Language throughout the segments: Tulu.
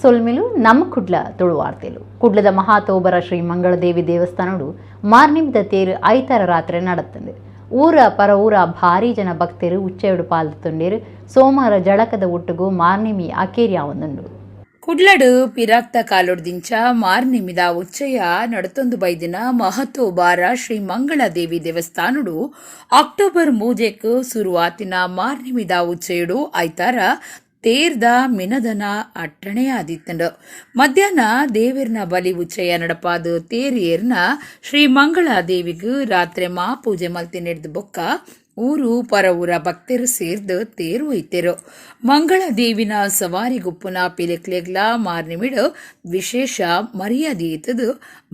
ಸೊಲ್ಮೆಲು ನಮ್ಮ ಕುಡ್ಲ ತುಳುವಾರ್ತೆಲು. ಕುಡ್ಲದ ಮಹಾತೋಬರ ಶ್ರೀ ಮಂಗಳದೇವಿ ದೇವಸ್ಥಾನಡು ಮಾರ್ನಿಮಿದ ತೇರು ಐತಾರ ರಾತ್ರಿ ನಡತ್ತಂದು. ಊರ ಪರ ಊರ ಭಾರಿ ಜನ ಭಕ್ತರು ಉಚ್ಚೆಯಡು ಪಾಲ್ತುಂಡೇರು. ಸೋಮವಾರ ಜಳಕದ ಒಟ್ಟುಗು ಮಾರ್ನಿಮಿ ಅಕೇರಿಯಾವೊಂದುಂಡು. ಕುಡ್ಲಡು ಪಿರಾಕ್ತ ಕಾಲೊಡ್ದಿಂಚ ಮಾರ್ನಿಮಿದ ಉಚ್ಚಯ ನಡತೊಂದು ಬೈದಿನ ಮಹತೋಬಾರ ಶ್ರೀ ಮಂಗಳದೇವಿ ದೇವಸ್ಥಾನಡು ಅಕ್ಟೋಬರ್ 3ಕ್ ಸುರುವಾತಿನ ಮಾರ್ನಿಮಿದ ಉಚ್ಚಯುಡು ಐತಾರ ತೇರ್ದ ಮಿನದನ ಅಟ್ಟಣೆಯಾದಿತ್ತಂಡು. ಮಧ್ಯಾಹ್ನ ದೇವಿರ್ನ ಬಲಿ ಉಚ್ಚಯ ನಡಪಾದು ತೇರಿಯರ್ನ ಶ್ರೀ ಮಂಗಳಾದೇವಿಗ್ ರಾತ್ರಿ ಮಾ ಪೂಜೆ ಮಲ್ತಿ ನೆಡ್ದು ಬೊಕ್ಕ ಊರು ಪರ ಊರ ಭಕ್ತರು ಸೇರ್ದು ತೇರು ಒಯ್ತೆರು. ಮಂಗಳ ದೇವಿನ ಸವಾರಿ ಗುಪ್ಪುನ ಪಿಲಿಕ್ಲೆಗ್ಲ ಮಾರ್ನಿಮಿಡು ವಿಶೇಷ ಮರ್ಯಾದೆ ಇತ್ತದು.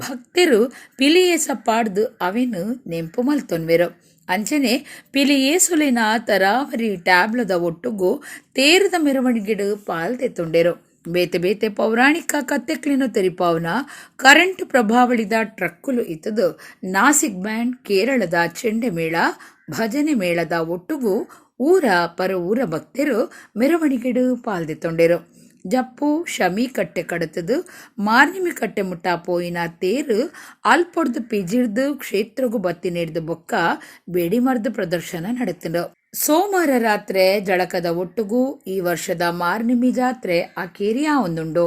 ಭಕ್ತರು ಪಿಲಿಯೇಸ ಪಾಡ್ದು ಅವೆನು ನೆಂಪು ಮಲ್ತೊನ್ವೆರು. ಅಂಚನೆ ಪಿಲಿಯೇಸುಲಿನ ತರಾವರಿ ಟ್ಯಾಬ್ಲದ ಒಟ್ಟುಗು ತೇರದ ಮೆರವಣಿಗೆಡು ಪಾಲ್ ತೆತ್ತೊಂಡೆರು. ಬೇತೆ ಬೇತೆ ಪೌರಾಣಿಕ ಕತ್ತೆಕ್ಲಿನ ತೆರಿಪಾವನ ಕರೆಂಟ್ ಪ್ರಭಾವಳಿದ ಟ್ರಕ್ಕುಲು ಇತ್ತದು. ನಾಸಿಕ್ ಬ್ಯಾಂಡ್, ಕೇರಳದ ಚೆಂಡೆಮೇಳ, ಭಜನೆ ಮೇಳದ ಒಟ್ಟುಗು ಊರ ಪರ ಊರ ಭಕ್ತರು ಮೆರವಣಿಗೆಡು ಪಾಲ್ದೆತ್ತೊಂಡೆರು. ಜಪ್ಪು ಶಮಿ ಕಟ್ಟೆ ಕಡತದು ಮಾರ್ನಿಮಿ ಕಟ್ಟೆ ಮುಟ್ಟ ಪೋಯಿನ ತೇರು ಅಲ್ಪೊಡ್ದು ಪಿಜಿರ್ದು ಕ್ಷೇತ್ರಗು ಬತ್ತಿ ನೀಡ್ದು ಬೊಕ್ಕ ಬೇಡಿಮರ್ದು ಪ್ರದರ್ಶನ ನಡೆತಂಡು. ಸೋಮವಾರ ರಾತ್ರಿ ಜಳಕದ ಒಟ್ಟುಗು ಈ ವರ್ಷದ ಮಾರ್ನಿಮಿ ಜಾತ್ರೆ ಅಕೇರಿಯಾ ಒಂದುಂಡು.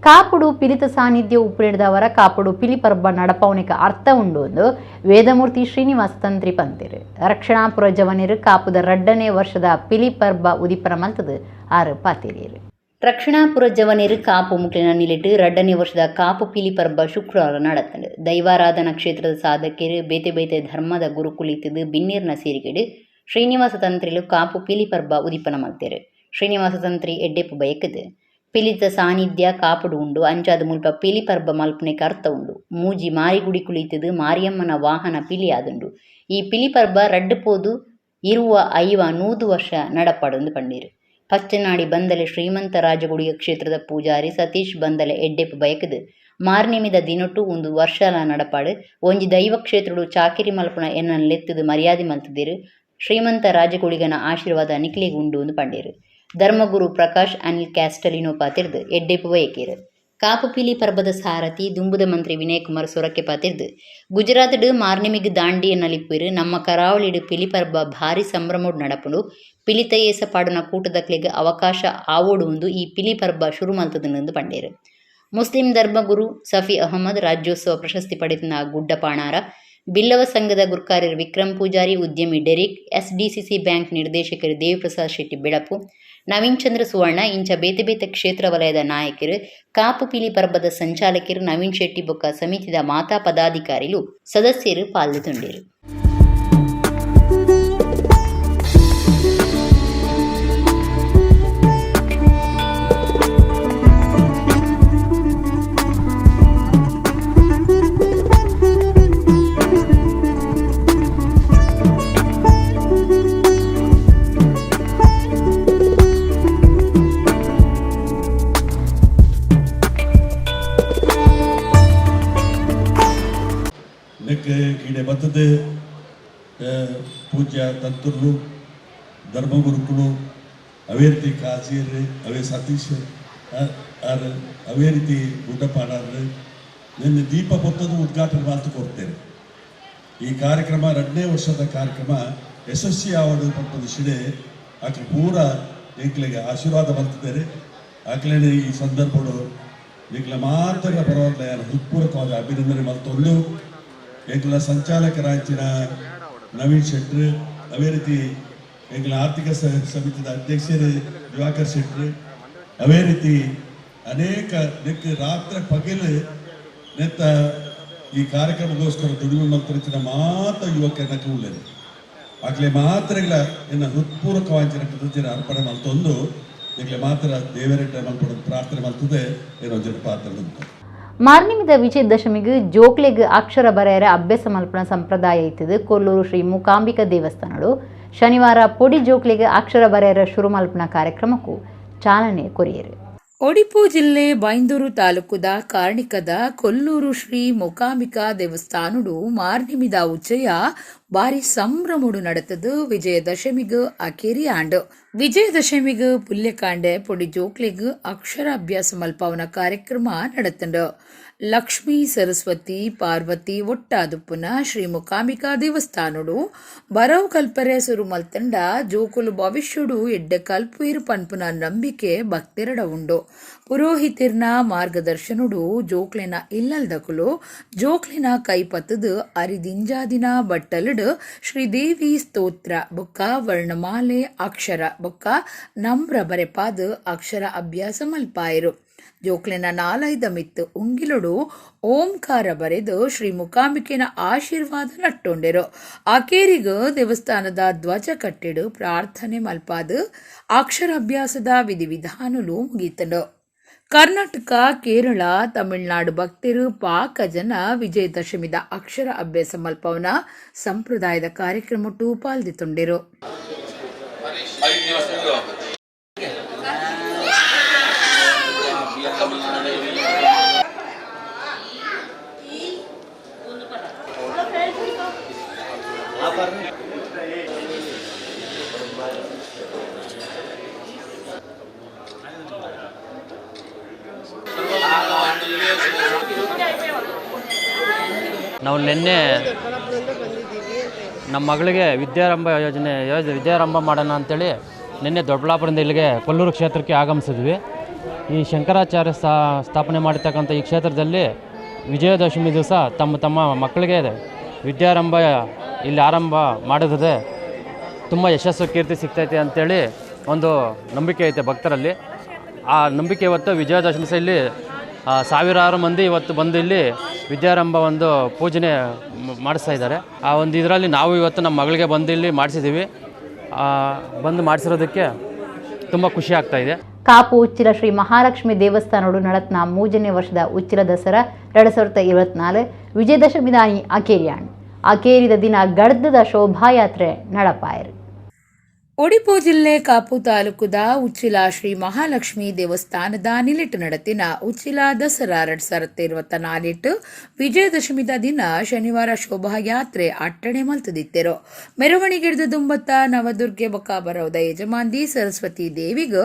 ಕಾಪುಡು ಪಿಲಿತ ಸಾನ್ನಿಧ್ಯ ಉಪ್ಪುನೇಡ್ದವರ ಕಾಪುಡು ಪಿಲಿ ಪರ್ಬ ನಡಪವನಿಕ ಅರ್ಥ ಉಂಡು ಎಂದು ವೇದಮೂರ್ತಿ ಶ್ರೀನಿವಾಸ ತಂತ್ರಿ ಪಂತಿರು. ರಕ್ಷಣಾಪುರ ಜವನಿರು ಕಾಪುದ 2ನೇ ವರ್ಷದ ಪಿಲಿ ಪರ್ಬ ಉದಿಪನ ಮಲ್ತದು ಆರು ಪಾತಿರಿಯರು. ರಕ್ಷಣಾಪುರ ಜವನಿರು ಕಾಪು ಮುಕ್ಲಿನ ನಿಲಿಟ್ಟು 2ನೇ ವರ್ಷದ ಕಾಪು ಪಿಲಿ ಪರ್ಬ ಶುಕ್ರವಾರ ನಡತ್ತಂಡು. ದೈವಾರಾಧನಾ ಕ್ಷೇತ್ರದ ಸಾಧಕರು ಬೇತೆ ಬೇತೆ ಧರ್ಮದ ಗುರುಕುಲಿತದು ಬಿನ್ನೇರ್ನ ಸೇರಿಗೆಡು ಶ್ರೀನಿವಾಸ ತಂತ್ರಿಲು ಕಾಪು ಪಿಲಿ ಪರ್ಬ ಉದಿಪನ ಮಲ್ತೇರು. ಶ್ರೀನಿವಾಸ ತಂತ್ರಿ ಎಡ್ಡೆಪ್ಪು ಬಯಕದು ಪಿಲಿತ ಸಾನ್ನಿಧ್ಯ ಕಾಪುಡು ಉಂಡು. ಅಂಚಾದ ಮುಲ್ಪ ಪಿಲಿ ಪರ್ಬ ಮಲ್ಪನೆಗೆ ಅರ್ಥ ಉಂಡು. ಮೂಜಿ ಮಾರಿಗುಡಿ ಕುಳಿತದು ಮಾರಿಯಮ್ಮನ ವಾಹನ ಪಿಲಿ ಆದುಂಡು. ಈ ಪಿಲಿ ಪರ್ಬ ರಡ್ಡು ಪೋದು 20, 50, 100 ವರ್ಷ ನಡಪಾಡೊಂದು ಪಂಡೀರು. ಪಚ್ಚನಾಡಿ ಬಂದಲೆ ಶ್ರೀಮಂತ ರಾಜಗುಡಿಯ ಕ್ಷೇತ್ರದ ಪೂಜಾರಿ ಸತೀಶ್ ಬಂದಲೆ ಎಡ್ಡೆಪ್ಪು ಬಯಕದು ಮಾರ್ನಿಮಿದ ದಿನೊಟ್ಟು ಒಂದು ವರ್ಷಲ ನಡಪಾಡು. ಒಂಜಿ ದೈವ ಕ್ಷೇತ್ರಡು ಚಾಕಿರಿ ಮಲ್ಪುನ ಎನ್ನನ್ ಲೆತ್ತದು ಮರ್ಯಾದೆ ಮಲ್ತದಿರು. ಶ್ರೀಮಂತ ರಾಜಗುಡಿಗನ ಆಶೀರ್ವಾದ ನಿಕ್ಲೆಗ್ ಉಂಡು ಎಂದು ಪಂಡೀರು. ಧರ್ಮಗುರು ಪ್ರಕಾಶ್ ಅನಿಲ್ ಕ್ಯಾಸ್ಟಲಿನೋ ಪಾತಿರ್ದು ಎಡ್ಡೆಪ್ಪು ಬಯಕೇರು. ಕಾಪು ಪಿಲಿ ಪರ್ಬದ ಸಾರಥಿ ದುಂಬುದ ಮಂತ್ರಿ ವಿನಯ್ ಕುಮಾರ್ ಸೊರಕೆ ಪಾತಿರ್ದು ಗುಜರಾತ್ಡ್ ಮಾರ್ನಿಮಿಗ್ ದಾಂಡಿಯ ನಲಿಪುರು. ನಮ್ಮ ಕರಾವಳಿಡ್ ಪಿಲಿ ಪರ್ಬ ಭಾರಿ ಸಂಭ್ರಮೋಡ್ ನಡಪುಂಡು. ಪಿಲಿತ ಏಸ ಪಾಡುನ ಕೂಟದಕ್ಲೆಗ್ ಅವಕಾಶ ಆವೋಡು ಉಂದು ಈ ಪಿಲಿ ಪರ್ಬ ಶುರು ಮಲ್ತುದುಂಡು ಪಂಡೇರು. ಮುಸ್ಲಿಂ ಧರ್ಮಗುರು ಸಫಿ ಅಹಮದ್, ರಾಜ್ಯೋತ್ಸವ ಪ್ರಶಸ್ತಿ ಪಡೆದಿನ ಗುಡ್ಡ ಪಾಣಾರ, ಬಿಲ್ಲವ ಸಂಘದ ಗುರ್ಕಾರ್ಯರು ವಿಕ್ರಮ್ ಪೂಜಾರಿ, ಉದ್ಯಮಿ ಡೆರಿಕ್, ಎಸ್ಡಿಸಿಸಿ ಬ್ಯಾಂಕ್ ನಿರ್ದೇಶಕರು ದೇವಿಪ್ರಸಾದ್ ಶೆಟ್ಟಿ ಬೆಳಪು, ನವೀನ್ ಚಂದ್ರ ಸುವರ್ಣ ಇಂಚ ಬೇತೆ ಬೇತೆ ಕ್ಷೇತ್ರ ವಲಯದ ನಾಯಕರು, ಕಾಪು ಪಿಲಿ ಪರ್ಬದ ಸಂಚಾಲಕರು ನವೀನ್ ಶೆಟ್ಟಿ ಬೊಕ್ಕ ಸಮಿತಿದ ಮಾತಾ ಪದಾಧಿಕಾರಿಲು ಸದಸ್ಯರು ಪಾಲ್ಗೊಂಡಿರು. ಪೂಜ್ಯ ತಂತುರ್ಲು, ಧರ್ಮಗುರುಕುಲು, ಅವೇ ರೀತಿ ಕಾಜೀರ್, ಅವೇ ಸತೀಶ್ ಆರ್, ಅವೇ ರೀತಿ ಗುಡ್ಡಪ್ಪ ನಿನ್ನೆ ದೀಪ ಪೊತ್ತದು ಉದ್ಘಾಟನೆ ಮಾತು ಕೊಡ್ತೇನೆ. ಈ ಕಾರ್ಯಕ್ರಮ 2ನೇ ವರ್ಷದ ಕಾರ್ಯಕ್ರಮ ಯಶಸ್ವಿ ಆವಡು ಪಂಪದ ಶಿಡೆ ಆಕೆ ಪೂರ ಎಂಕ್ಲೆಗೆ ಆಶೀರ್ವಾದ ಮಲ್ತಿದ್ದಾರೆ. ಆಕ್ಲೇನೆ ಈ ಸಂದರ್ಭಡು ಎಂಕ್ಲ ಮಾತ್ರ ಪರವಾಗಿಲ್ಲ ಹೃತ್ಪೂರ್ವಕವಾದ ಅಭಿನಂದನೆ ಮಲ್ತೊಂದು, ಎಂಕ್ಲ ಸಂಚಾಲಕರಾಂಚಿನ ನವೀನ್ ಶೆಟ್ರು, ಅದೇ ರೀತಿ ಎಂಕ್ಲ ಆರ್ಥಿಕ ಸಮಿತಿದ ಅಧ್ಯಕ್ಷರು ದಿವಾಕರ್ ಶೆಟ್ರು, ಅದೇ ರೀತಿ ಅನೇಕ ನೆಕ್ ರಾತ್ರಿ ಪಗಲು ನೆತ್ತ ಈ ಕಾರ್ಯಕ್ರಮಕ್ಕೋಸ್ಕರ ದುಡಿಮೆ ಮಲ್ತರಿಚಿನ ಮಾತ ಯುವಕರನ್ನ ಉಳ್ಳೇರು. ಆಗ್ಲೇ ಮಾತ್ರಗಳ ಎನ್ನ ಹೃತ್ಪೂರ್ವಕವಾಂಚಿನ ಕೃತಜ್ಞರ ಅರ್ಪಣೆ ಮಲ್ತೊಂದು, ಈಗಲೇ ಮಾತ್ರ ದೇವರೆಡ್ಡ ಮಲ್ಪಡೋದು ಪ್ರಾರ್ಥನೆ ಮಲ್ತದೆ ಏನೋ ಜನ ಪಾತ್ರ ಉಂಟು. ಮಾರ್ನಿಮಿದ ವಿಜಯದಶಮಿಗೆ ಜೋಕ್ಲೆಗ್ ಅಕ್ಷರ ಬರೆಯರ ಅಭ್ಯಾಸ ಮಲ್ಪನ ಸಂಪ್ರದಾಯ ಇತ್ತದು. ಕೊಲ್ಲೂರು ಶ್ರೀ ಮೂಕಾಂಬಿಕಾ ದೇವಸ್ಥಾನಡು ಶನಿವಾರ ಪೊಡಿ ಜೋಕ್ಲೆಗ್ ಅಕ್ಷರ ಬರೆಯರ ಶುರು ಮಲ್ಪನ ಕಾರ್ಯಕ್ರಮಕ್ಕೂ ಚಾಲನೆ ಕೊರಿಯರು. ಒಡಿಪು ಜಿಲ್ಲೆ ಬೈಂದೂರು ತಾಲೂಕುದ ಕಾರ್ಣಿಕದ ಕೊಲ್ಲೂರು ಶ್ರೀ ಮೂಕಾಂಬಿಕಾ ದೇವಸ್ಥಾನಡು ಮಾರ್ನಿಮಿದ ಉಚ್ಚಯ ಬಾರಿ ಸಂಭ್ರಮಡು ನಡತದು ವಿಜಯದಶಮಿಗ್ ಅಕೇರಿ ಆಂಡ್. ವಿಜಯದಶಮಿಗ್ ಪುಲ್ಯಕಾಂಡೆ ಪೊಡಿ ಜೋಕ್ಲೆಗ್ ಅಕ್ಷರಾಭ್ಯಾಸ ಮಲ್ಪಾವನ ಕಾರ್ಯಕ್ರಮ ನಡತಂಡು. ಲಕ್ಷ್ಮೀ, ಸರಸ್ವತಿ, ಪಾರ್ವತಿ ಒಟ್ಟಾದುಪ್ಪುನ ಶ್ರೀ ಮೂಕಾಂಬಿಕಾ ದೇವಸ್ಥಾನಡು ಬರವು ಕಲ್ಪರೆ ಸುರು ಮಲ್ತಂಡ ಜೋಕುಲು ಭವಿಷ್ಯಡು ಎಡ್ಡೆ ಕಲ್ಪುಯಿರು ಪನ್ಪುನ ನಂಬಿಕೆ ಭಕ್ತೆರಡ ಉಂಡು. ಪುರೋಹಿತಿರ್ನ ಮಾರ್ಗದರ್ಶನುಡು ಜೋಕ್ಲೆನ ಇಲ್ಲಲ್ದಕುಲು ಜೋಕ್ಲೆನ ಕೈಪತ್ತದು ಅರಿದಿಂಜಾದಿನ ಬಟ್ಟಲುಡು ಶ್ರೀದೇವಿ ಸ್ತೋತ್ರ ಬೊಕ್ಕ ವರ್ಣಮಾಲೆ ಅಕ್ಷರ ಬೊಕ್ಕ ನಮ್ರ ಬರೆಪಾದ್ ಅಕ್ಷರ ಅಭ್ಯಾಸ ಮಲ್ಪಾಯರು. ಜೋಕ್ಲೆನ ನಾಲೈದ ಮಿತ್ತು ಉಂಗಿಲುಡು ಓಂಕಾರ ಬರೆದು ಶ್ರೀ ಮೂಕಾಂಬಿಕೆನ ಆಶೀರ್ವಾದ ನಟ್ಟೊಂಡೆರು. ಆಕೇರಿಗ ದೇವಸ್ಥಾನದ ಧ್ವಜ ಕಟ್ಟಿಡು ಪ್ರಾರ್ಥನೆ ಮಲ್ಪಾದು ಅಕ್ಷರಾಭ್ಯಾಸದ ವಿಧಿವಿಧಾನಲು ಮುಗೀತಂಡು. ಕರ್ನಾಟಕ, ಕೇರಳ, ತಮಿಳುನಾಡು ಭಕ್ತರು ಪಾಕ ಜನ ವಿಜಯದಶಮಿದ ಅಕ್ಷರ ಅಭ್ಯಾಸ ಮಲ್ಪವನ ಸಂಪ್ರದಾಯದ ಕಾರ್ಯಕ್ರಮಟ್ಟು ಪಾಲ್ದಿತುಂಡಿರು. ನಾವು ನಿನ್ನೆ ನಮ್ಮ ಮಗಳಿಗೆ ವಿದ್ಯಾರಂಭ ಯೋಜನೆ ವಿದ್ಯಾರಂಭ ಮಾಡೋಣ ಅಂತೇಳಿ ನಿನ್ನೆ ದೊಡ್ಡಬಳ್ಳಾಪುರದಿಂದ ಇಲ್ಲಿಗೆ ಕೊಲ್ಲೂರು ಕ್ಷೇತ್ರಕ್ಕೆ ಆಗಮಿಸಿದ್ವಿ. ಈ ಶಂಕರಾಚಾರ್ಯ ಸ್ಥಾಪನೆ ಮಾಡಿರ್ತಕ್ಕಂಥ ಈ ಕ್ಷೇತ್ರದಲ್ಲಿ ವಿಜಯದಶಮಿ ದಿವಸ ತಮ್ಮ ತಮ್ಮ ಮಕ್ಕಳಿಗೆ ವಿದ್ಯಾರಂಭ ಇಲ್ಲಿ ಆರಂಭ ಮಾಡಿದ್ರೆ ತುಂಬ ಯಶಸ್ಸು ಕೀರ್ತಿ ಸಿಗ್ತೈತೆ ಅಂಥೇಳಿ ಒಂದು ನಂಬಿಕೆ ಐತೆ ಭಕ್ತರಲ್ಲಿ. ಆ ನಂಬಿಕೆ ಇವತ್ತು ವಿಜಯದಶಮಿ ಸಹ ಇಲ್ಲಿ ಸಾವಿರಾರು ಮಂದಿ ಇವತ್ತು ಬಂದು ಇಲ್ಲಿ ವಿದ್ಯಾರಂಭ ಒಂದು ಪೂಜನೆ ಮಾಡಿಸ್ತಾ ಇದ್ದಾರೆ. ಆ ಒಂದು ಇದರಲ್ಲಿ ನಾವು ಇವತ್ತು ನಮ್ಮ ಮಗಳಿಗೆ ಬಂದು ಇಲ್ಲಿ ಮಾಡಿಸಿದ್ದೀವಿ. ಬಂದು ಮಾಡಿಸಿರೋದಕ್ಕೆ ತುಂಬ ಖುಷಿ ಆಗ್ತಾಯಿದೆ. ಕಾಪು ಉಚ್ಚಿಲ ಶ್ರೀ ಮಹಾಲಕ್ಷ್ಮಿ ದೇವಸ್ಥಾನಡು ನಡತ್ನ 3ನೇ ವರ್ಷದ ಉಚ್ಚಿಲ ದಸರಾ 2024 ವಿಜಯದಶಮಿದಾನಿ ಅಕೇರಿಯಾಣ್. ಅಕೇರಿದ ದಿನ ಗಡ್ದದ ಶೋಭಾಯಾತ್ರೆ ನಡಪಾಯರು. ಒಡಿಪು ಜಿಲ್ಲೆ ಕಾಪು ತಾಲೂಕುದ ಉಚ್ಚಿಲ ಶ್ರೀ ಮಹಾಲಕ್ಷ್ಮಿ ದೇವಸ್ಥಾನದ ನಿಲಿಟ್ಟು ನಡತಿನ ಉಚ್ಚಿಲ ದಸರಾ 2024 ವಿಜಯದಶಮಿದ ದಿನ ಶನಿವಾರ ಶೋಭಾಯಾತ್ರೆ ಅಟ್ಟಣೆ ಮಲ್ತದಿತ್ತೆರು. ಮೆರವಣಿಗೆಡ್ದು ದುಂಬತ್ತ ನವದುರ್ಗೆ ಬೊಕ್ಕ ಬರೋದ ಯಜಮಾಂದಿ ಸರಸ್ವತಿ ದೇವಿಗ್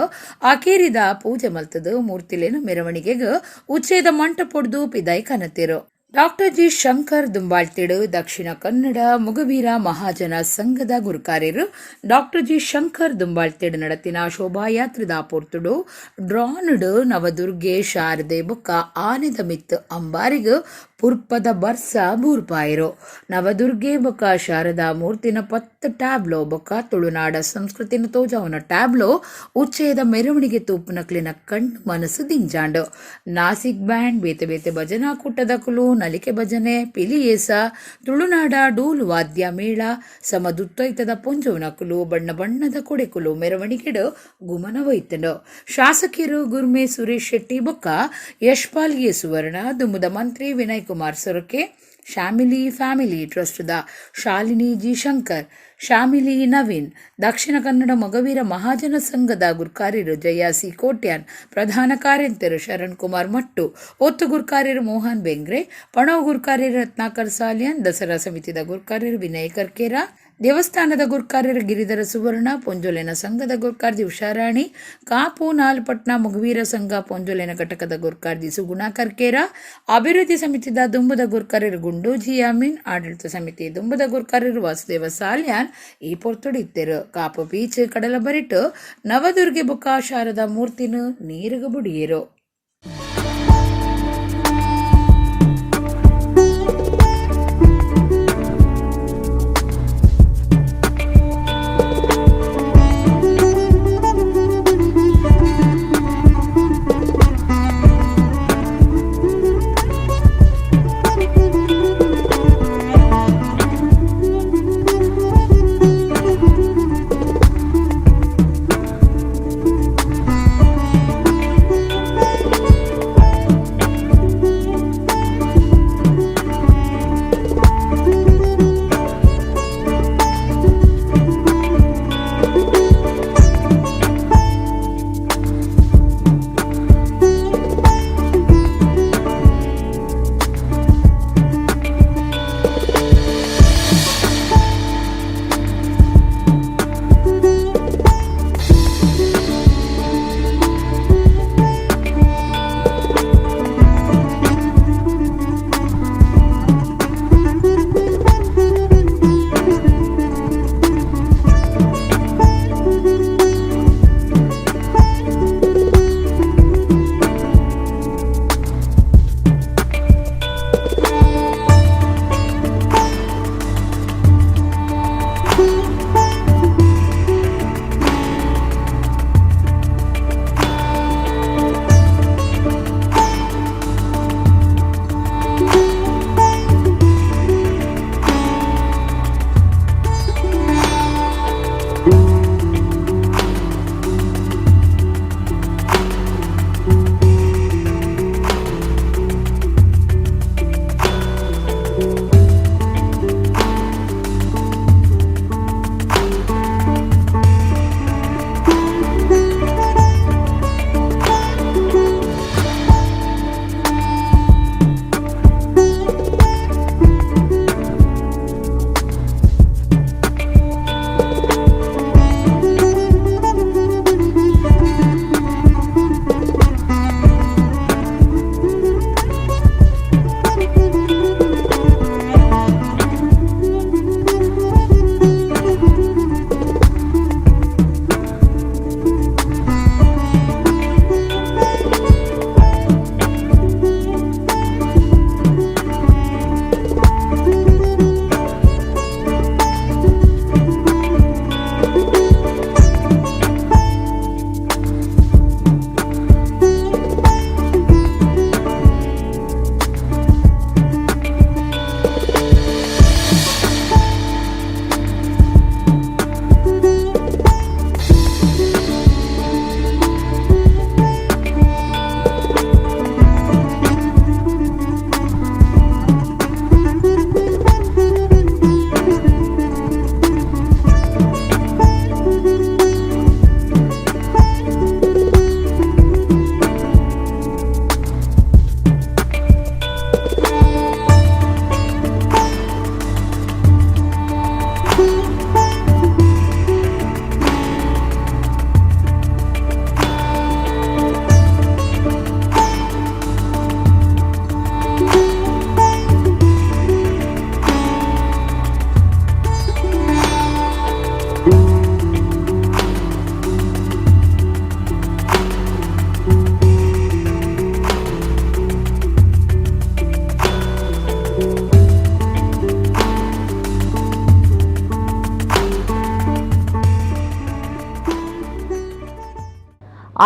ಆಕೇರಿದ ಪೂಜೆ ಮಲ್ತದು ಮೂರ್ತಿಲೇನು ಮೆರವಣಿಗೆಗ್ ಉಚ್ಚೇದ ಮಂಟಪೊಡ್ದು ಪಿದಾಯ್ ಕನತಿರು. ಡಾಕ್ಟರ್ ಜಿ ಶಂಕರ್ ದುಂಬಾಳ್ತಿಡು, ದಕ್ಷಿಣ ಕನ್ನಡ ಮುಗವೀರ ಮಹಾಜನ ಸಂಘದ ಗುರುಕಾರ್ಯರು ಡಾಕ್ಟರ್ ಜಿ ಶಂಕರ್ ದುಂಬಾಳ್ತಿಡು ನಡತಿನ ಶೋಭಾಯಾತ್ರೆದ ಪೊರ್ತುಡು ಡ್ರಾನ್ಡ್ ನವದುರ್ಗೆ ಶಾರದೆ ಬೊಕ್ಕ ಆನೆದ ಮಿತ್ ಅಂಬಾರಿಗ್ ಪುರ್ಪದ ಬರ್ಸ ಬೂರ್ಪಾಯರು. ನವದುರ್ಗೆ ಬೊಕ್ಕ ಶಾರದಾ ಮೂರ್ತಿನ 10 ಟ್ಯಾಬ್ಲೋ ಬೊಕ್ಕ ತುಳುನಾಡ ಸಂಸ್ಕೃತಿನ ತೋಜಾವುನ ಟ್ಯಾಬ್ಲೋ ಉಚ್ಚಯದ ಮೆರವಣಿಗೆ ತೂಪುನಕ್ಲಿನ ಕಣ್ಣು ಮನಸ್ಸು ದಿಂಜಾಂಡು. ನಾಸಿಕ್ ಬ್ಯಾಂಡ್, ಬೇತೆ ಬೇತೆ ಭಜನಾ ಕೂಟದಕುಲು, ನಲಿಕೆ ಭಜನೆ, ಪಿಲಿಯೇಸ, ತುಳುನಾಡ ಡೋಲು ವಾದ್ಯ ಮೇಳ, ಸಮದುತ್ತೈತದ ಪೊಂಜೋನಕುಲು, ಬಣ್ಣ ಬಣ್ಣದ ಕೊಡೆಕುಲು ಮೆರವಣಿಗೆಡು ಗುಮನ ಒಯ್ತಂಡು. ಶಾಸಕಿಯರು ಗುರ್ಮೆ ಸುರೇಶ್ ಶೆಟ್ಟಿ ಬೊಕ್ಕ ಯಶ್ಪಾಲ್ ಎ ಸುವರ್ಣ, ದುಮುದ ಮಂತ್ರಿ ವಿನಯ್ ಕುಮಾರ್ ಸೊರಕೆ, ಶ್ಯಾಮಿಲಿ ಫ್ಯಾಮಿಲಿ ಟ್ರಸ್ಟ್ದ ಶಾಲಿನಿ ಜಿ ಶಂಕರ್, ಶ್ಯಾಮಿಲಿ ನವೀನ್, ದಕ್ಷಿಣ ಕನ್ನಡ ಮೊಗವೀರ ಮಹಾಜನ ಸಂಘದ ಗುರ್ಕಾರ್ಯರು ಜಯ ಸಿ ಕೋಟ್ಯಾನ್, ಪ್ರಧಾನ ಕಾರ್ಯಂತರು ಶರಣ್ ಕುಮಾರ್ ಮಟ್ಟು, ಒತ್ತು ಗುರ್ಕಾರ್ಯರು ಮೋಹನ್ ಬೆಂಗ್ರೆ, ಪಣವು ಗುರ್ಕಾರ್ಯರು ರತ್ನಾಕರ್ ಸಾಲಿಯನ್, ದಸರಾ ಸಮಿತಿದ ಗುರ್ಕಾರ್ಯರು ವಿನಯ್ ಕರ್ಕೇರ, ದೇವಸ್ಥಾನದ ಗುರ್ಕಾರ್ಯರು ಗಿರಿಧರ ಸುವರ್ಣ, ಪೊಂಜೋಲೆನ ಸಂಘದ ಗುರ್ಕಾರ್ದಿ ಉಷಾರಾಣಿ, ಕಾಪು ನಾಲ್ಪಟ್ನ ಮುಗುವೀರ ಸಂಘ ಪೊಂಜೋಲೆನ ಘಟಕದ ಗುರ್ಕಾರ್ದಿ ಸುಗುಣ ಕರ್ಕೇರ, ಅಭಿವೃದ್ಧಿ ಸಮಿತಿದ ದುಂಬುದ ಗುರ್ಕಾರ್ಯರು ಗುಂಡೋಜಿ ಅಮೀನ್, ಆಡಳಿತ ಸಮಿತಿ ದುಂಬುದ ಗುರ್ಕಾರ್ಯರು ವಾಸುದೇವ ಸಾಲ್ಯಾನ್ ಈ ಪೊರ್ತುಡಿತ್ತೆರು. ಕಾಪು ಬೀಚ್ ಕಡಲ ಬರಿಟ್ ನವದುರ್ಗೆ ಬುಕ್ಕ ಶಾರದ ಮೂರ್ತಿನ ನೀರುಗ ಬುಡಿಯೇರು.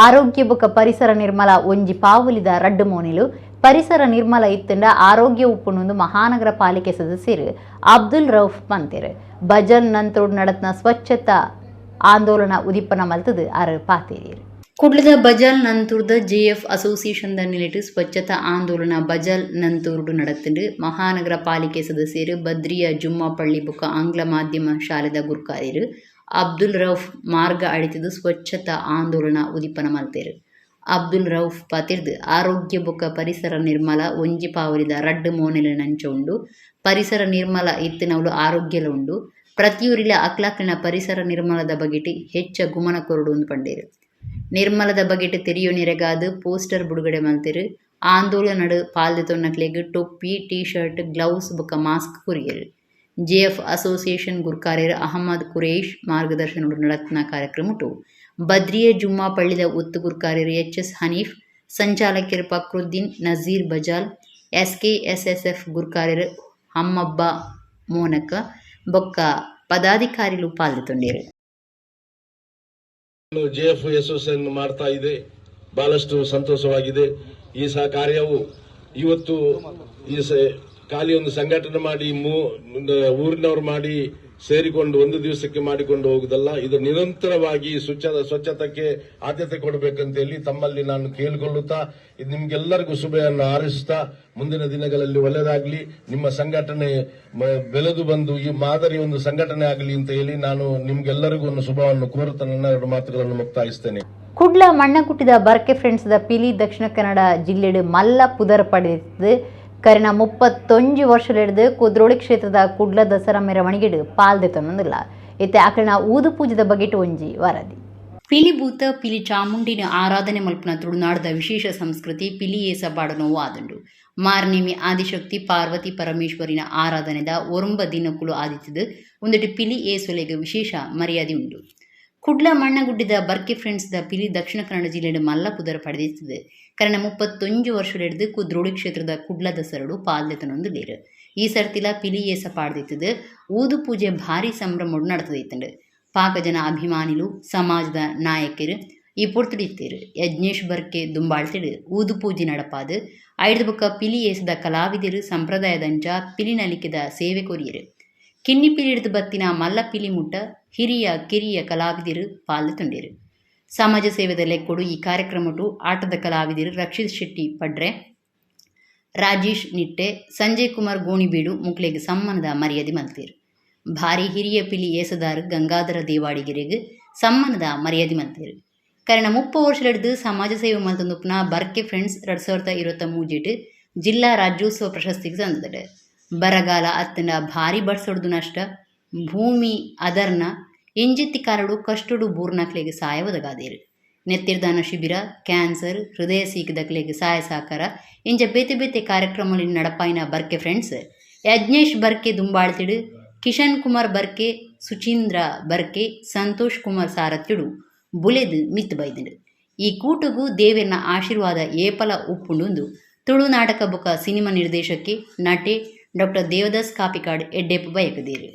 ಆರೋಗ್ಯ ಬುಕ್ಕ ಪರಿಸರ ನಿರ್ಮಲ ಒಂಜಿ ಪಾವುಲಿದ ರಡ್ಡು ಮೋನಿಲು. ಪರಿಸರ ನಿರ್ಮಲ ಇತ್ತಂಡ ಆರೋಗ್ಯ ಉಪ್ಪುನೊಂದು ಮಹಾನಗರ ಪಾಲಿಕೆ ಸದಸ್ಯರು ಅಬ್ದುಲ್ ರೌಫ್ ಪಂತೆರು. ಬಜಲ್ ನಂತರಡ್ ನಡತ್ನ ಸ್ವಚ್ಛತಾ ಆಂದೋಲನ ಉದಿಪ್ಪನ ಮಲ್ತದು ಆರು ಪಾತೇರಿಯರು. ಕುಡ್ಲದ ಬಜಾಲ್ ನಂತೂರ್ದ ಜೆಎಫ್ ಅಸೋಸಿಯೇಷನ್ the ನಿಲೆಟ್ ಸ್ವಚ್ಛತಾ ಆಂದೋಲನ ಬಜಾಲ್ ನಂತೂರ್ಡು ನಡತ್ಂಡ್. ಮಹಾನಗರ ಪಾಲಿಕೆ ಸದಸ್ಯರು ಬದ್ರಿಯ ಜುಮ್ಮಾಪಳ್ಳಿ ಬುಕ್ಕ ಆಂಗ್ಲ ಮಾಧ್ಯಮ ಶಾಲೆದ ಗುರ್ಕಾರ್ಯರು ಅಬ್ದುಲ್ ರೌಫ್ ಮಾರ್ಗ ಅಡಿತದು ಸ್ವಚ್ಛತಾ ಆಂದೋಲನ ಉದಿಪನ ಮಲ್ತೆರು. ಅಬ್ದುಲ್ ರೌಫ್ ಪಾತಿರ್ದು ಆರೋಗ್ಯ ಬೊಕ್ಕ ಪರಿಸರ ನಿರ್ಮಲ ಒಂಜಿ ಪಾವಲಿದ ರಡ್ಡು ಮೋನೆಲೆ ನಂಚ ಉಂಡು. ಪರಿಸರ ನಿರ್ಮಲ ಇತ್ತಿನವುಲು ಆರೋಗ್ಯಲ ಉಂಡು. ಪ್ರತಿಯೂರಿಲ ಅಕ್ಲಾಕ್ಲಿನ ಪರಿಸರ ನಿರ್ಮಲದ ಬಗೆಟ್ ಹೆಚ್ಚ ಗುಮನ ಕೊರಡು ಪಂಡೇರು. ನಿರ್ಮಲದ ಬಗೆಟ್ ತೆರಿಯೋ ನೆರೆಗಾದ್ ಪೋಸ್ಟರ್ ಬುಡುಗಡೆ ಮಲ್ತೆರು. ಆಂದೋಲನಡ್ ಪಾಲ್ದೆತೊನ್ನಕ್ಲೆಗ್ ಟೊಪ್ಪಿ, T shirt, gloves ಬೊಕ್ಕ ಮಾಸ್ಕ್ ಕೊರಿಯೆರು. ಜೆಎಫ್ ಅಸೋಸಿಯೇಷನ್ ಗುರ್ಕಾರೆರ್ ಅಹಮದ್ ಕುರೇಶ್ ಮಾರ್ಗದರ್ಶನಡ್ ನಡತ್ನ ಕಾರ್ಯಕ್ರಮಟು ಬದ್ರಿಯ ಜುಮ್ಮಾ ಪಳ್ಳಿದ ಒತ್ತು ಗುರ್ಕಾರೆರ್ ಎಚ್ ಎಸ್ ಹನೀಫ್, ಸಂಚಾಲಕೆರ್ ಫಕ್ರುದ್ದೀನ್, ನಜೀರ್ ಬಜಾಲ್, ಎಸ್ಕೆಎಸ್ಎಸ್ಎಫ್ ಗುರ್ಕಾರೆರ್ ಹಮ್ಮಬ್ಬ ಮೋನಕ ಬೊಕ್ಕ ಪದಾಧಿಕಾರಿಲು ಪಾಲ್ದೆತೊಂಡೆರು. ಜೆಎಫ್ ಅಸೋಸಿಯೇಷನ್ ಮಾಡ್ತಾ ಇದೆ. ಬಹಳಷ್ಟು ಸಂತೋಷವಾಗಿದೆ. ಈ ಸಹ ಕಾರ್ಯವು ಇವತ್ತು ಈ ಖಾಲಿ ಒಂದು ಸಂಘಟನೆ ಮಾಡಿ ಊರಿನವರು ಮಾಡಿ ಸೇರಿಕೊಂಡು ಒಂದು ದಿವಸಕ್ಕೆ ಮಾಡಿಕೊಂಡು ಹೋಗುದಲ್ಲ. ಇದು ನಿರಂತರವಾಗಿ ಸ್ವಚ್ಛತೆಗೆ ಆದ್ಯತೆ ಕೊಡಬೇಕಂತ ಹೇಳಿ ತಮ್ಮಲ್ಲಿ ನಾನು ಕೇಳಿಕೊಳ್ಳುತ್ತಾ, ಇದು ನಿಮ್ಗೆಲ್ಲರಿಗೂ ಶುಭೆಯನ್ನು ಹಾರೈಸುತ್ತಾ, ಮುಂದಿನ ದಿನಗಳಲ್ಲಿ ಒಳ್ಳೆಯದಾಗಲಿ, ನಿಮ್ಮ ಸಂಘಟನೆ ಬೆಳೆದು ಬಂದು ಈ ಮಾದರಿ ಒಂದು ಸಂಘಟನೆ ಆಗಲಿ ಅಂತ ಹೇಳಿ ನಾನು ನಿಮ್ಗೆಲ್ಲರಿಗೂ ಒಂದು ಶುಭವನ್ನು ಕೋರುತ್ತಾ ನನ್ನ ಎರಡು ಮಾತುಗಳನ್ನು ಮುಕ್ತಾಯಿಸ್ತೇನೆ. ಕುಡ್ಲ ಮಣ್ಣಕುಟ್ಟಿದ ಬರ್ಕೆ ಫ್ರೆಂಡ್ಸ್ದ ಪಿಲಿ ದಕ್ಷಿಣ ಕನ್ನಡ ಜಿಲ್ಲೆಡ್ ಮಲ್ಲ ಪುದರ್ ಪಡೆದಿತ್ತು. ಕರಿನ 31 ವರ್ಷಲೆಡ್ದು ಕುದ್ರೋಳಿ ಕ್ಷೇತ್ರದ ಕುಡ್ಲ ದಸರಾ ಮೆರವಣಿಗೆಡು ಪಾಲ್ದೆತೊನ್ನೊಂದುಲ್ಲ. ಇತ್ತೆ ಅಕಲ್ನ ಊದು ಪೂಜೆದ ಬಗೆಟ್ ಒಂಜಿ ವರದಿ. ಪಿಲಿಭೂತ ಪಿಲಿ ಚಾಮುಂಡಿನ ಆರಾಧನೆ ಮಲ್ಪುನ ತುಳುನಾಡದ ವಿಶೇಷ ಸಂಸ್ಕೃತಿ ಪಿಲಿ ಏಸ ಬಾಡನೋವು ಆದುಂಡು. ಮಾರ್ನೇಮಿ ಆದಿಶಕ್ತಿ ಪಾರ್ವತಿ ಪರಮೇಶ್ವರಿನ ಆರಾಧನೆದ ಒರುಂಬ ದಿನಕ್ಕುಲು ಆದಿತ್ತದು ಒಂದೆಟ್ ಪಿಲಿ ಏಸೊಲೆಗ್ ವಿಶೇಷ ಮರ್ಯಾದೆ ಉಂಡು. ಕುಡ್ಲ ಮಣ್ಣಗುಡ್ಡಿದ ಬರ್ಕೆ ಫ್ರೆಂಡ್ಸ್ದ ಪಿಲಿ ದಕ್ಷಿಣ ಕನ್ನಡ ಜಿಲ್ಲೆಡ್ ಮಲ್ಲ ಪುದರ್ ಪಡೆದಿತ್ತದೆ. ಕರಣ 31 ವರ್ಷಲೆಡ್ದು ಕುದ್ರೋಳಿ ಕ್ಷೇತ್ರದ ಕುಡ್ಲ ದಸರಡು ಪಾಲ್ದೆತನೊಂದುಲ್ಲೆರ್. ಈ ಸರ್ತಿಲ ಪಿಲಿ ಏಸ ಪಾಡ್ದಿತ್ತದು ಊದು ಪೂಜೆ ಭಾರಿ ಸಂಭ್ರಮೊಡು ನಡತದಿತ್ತುಂಡು. ಪಾಕ ಜನ ಅಭಿಮಾನಿಲು, ಸಮಾಜದ ನಾಯಕೆರು ಈ ಪೊರ್ತುಡಿತ್ತೆರ್. ಯಜ್ಞೇಶ್ ಬರ್ಕೆ ದುಂಬಾಳ್ತಿಡ್ ಊದು ಪೂಜೆ ನಡಪಾದ್ ಐಡ್ದ್ ಬೊಕ್ಕ ಪಿಲಿ ಏಸದ ಕಲಾವಿದೆರು ಸಂಪ್ರದಾಯದಂಚ ಪಿಲಿನಲಿಕೆದ ಸೇವೆ ಕೊರಿಯೆರು. ಕಿನ್ನಿ ಪಿಲಿಡ್ದ್ ಬತ್ತಿನ ಮಲ್ಲ ಪಿಲಿ ಮುಟ್ಟ ಹಿರಿಯ ಕಿರಿಯ ಕಲಾವಿದರು ಪಾಲ್ದೆತೊಂಡೆರು. ಸಮಾಜ ಸೇವೆದ ಲೆಕ್ಕೊಡು ಈ ಕಾರ್ಯಕ್ರಮಟು ಆಟದ ಕಲಾವಿದರು ರಕ್ಷಿತ್ ಶೆಟ್ಟಿ ಪಡ್ರೆ, ರಾಜೇಶ್ ನಿಟ್ಟೆ, ಸಂಜಯ್ ಕುಮಾರ್ ಗೋಣಿಬೀಡು ಮುಕ್ಲೆಗ್ ಸಮ್ಮಾನದ ಮರ್ಯಾದೆ ಮಲ್ತೆರ್. ಭಾರಿ ಹಿರಿಯ ಪಿಲಿ ಏಸದಾರ್ ಗಂಗಾಧರ ದೇವಾಡಿಗೆರೆಗ್ ಸಮ್ಮಾನದ ಮರ್ಯಾದೆ ಮಲ್ತೆರ್. ಕರಿನ 30 ವರ್ಷಲೆಡ್ದು ಸಮಾಜ ಸೇವೆ ಮಲ್ತೊಂದುಪ್ಪುನ ಬರ್ಕೆ ಫ್ರೆಂಡ್ಸ್ 2023 ಜಿಲ್ಲಾ ರಾಜ್ಯೋತ್ಸವ ಪ್ರಶಸ್ತಿಗೆ ಸಂದದಡ್. ಬರಗಾಲ ಅತ್ತಂಡ ಭಾರಿ ಬರ್ಸೊಡ್ದು ನಷ್ಟ, ಭೂಮಿ ಅದರ್ನ ಇಂಜಿತ್ತಿ ಕಾರಡು ಕಷ್ಟಡು ಬೂರ್ನಕ್ಲೆಗ್ ಸಹಾಯ ಒದಗಾದೇರು. ನೆತ್ತಿರ್ದಾನ ಶಿಬಿರ, ಕ್ಯಾನ್ಸರ್, ಹೃದಯ ಸೀಕದಕ್ಲೆಗ್ ಸಹಾಯ ಸಹಕಾರ ಇಂಚ ಬೇತೆ ಬೇತೆ ಕಾರ್ಯಕ್ರಮದಲ್ಲಿ ನಡಪಾಯಿನ ಬರ್ಕೆ ಫ್ರೆಂಡ್ಸ್ ಯಜ್ಞೇಶ್ ಬರ್ಕೆ ದುಂಬಾಳ್ತಿಡು, ಕಿಶನ್ ಕುಮಾರ್ ಬರ್ಕೆ, ಸುಚೀಂದ್ರ ಬರ್ಕೆ, ಸಂತೋಷ್ ಕುಮಾರ್ ಸಾರಥ್ಯುಡು ಬುಲೆದು ಮಿತ್ತು ಬೈದಂಡು. ಈ ಕೂಟಗೂ ದೇವೆರ್ನ ಆಶೀರ್ವಾದ ಏಪಲ ಉಪ್ಪುಂಡುಂದು ತುಳು ನಾಟಕ ಬೊಕ ಸಿನಿಮಾ ನಿರ್ದೇಶಕಿ ನಟೆ ಡಾಕ್ಟರ್ ದೇವದಾಸ್ ಕಾಪಿಕಾಡ್ ಎಡ್ಡೆಪ್ಪು ಬಯಕದೀರು.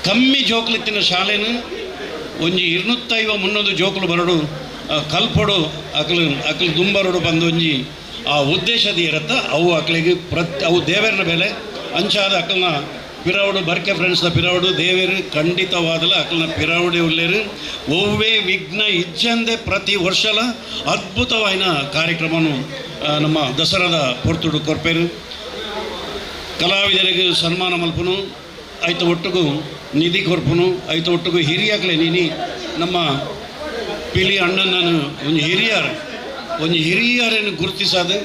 ಕಮ್ಮಿ ಜೋಕ್ಲಿತ್ತಿನ ಶಾಲೆನು ಒಂಜಿ 250-300 ಜೋಕುಲು ಬರಡು ಕಲ್ಪೊಡು ಅಕಲು ಅಕಲು ದುಂಬರಡು ಬಂದು ಒಂಜಿ ಆ ಉದ್ದೇಶದ ಇರತ್ತ ಅವು ಅಕ್ಲಿಗೆ ಅವು ದೇವರನ ಬೆಲೆ ಅಂಚಾದ ಅಕಲ್ನ ಪಿರವಡು ಬರ್ಕೆ ಫ್ರೆಂಡ್ಸ್ದ ಪಿರವಡು ದೇವರು ಖಂಡಿತವಾದಲ ಅಕಲ್ನ ಪಿರವಡೆ ಉಲ್ಲೇರು ಒವ್ವೇ ವಿಘ್ನ ಇಜ್ಜಂದೆ ಪ್ರತಿ ವರ್ಷಲ ಅದ್ಭುತವಾಯಿನ ಕಾರ್ಯಕ್ರಮನು ನಮ್ಮ ದಸರಾದ ಪೊರ್ತುಡು ಕೊರ್ಪೇರು. ಕಲಾವಿದರಿಗೆ ಸನ್ಮಾನ ಮಲ್ಪುನು, ಐತ ಒಟ್ಟುಗು ನಿಧಿ ಕೊರ್ಪುನು, ಐತ ಒಟ್ಟುಗು ಹಿರಿಯಾಕ್ಲೆ ನೀನಿ ನಮ್ಮ ಪಿಲಿ ಅಣ್ಣನನ್ನು ಒಂಜಿ ಹಿರಿಯರ್, ಒಂಜಿ ಹಿರಿಯರನ್ನು ಗುರುತಿಸದು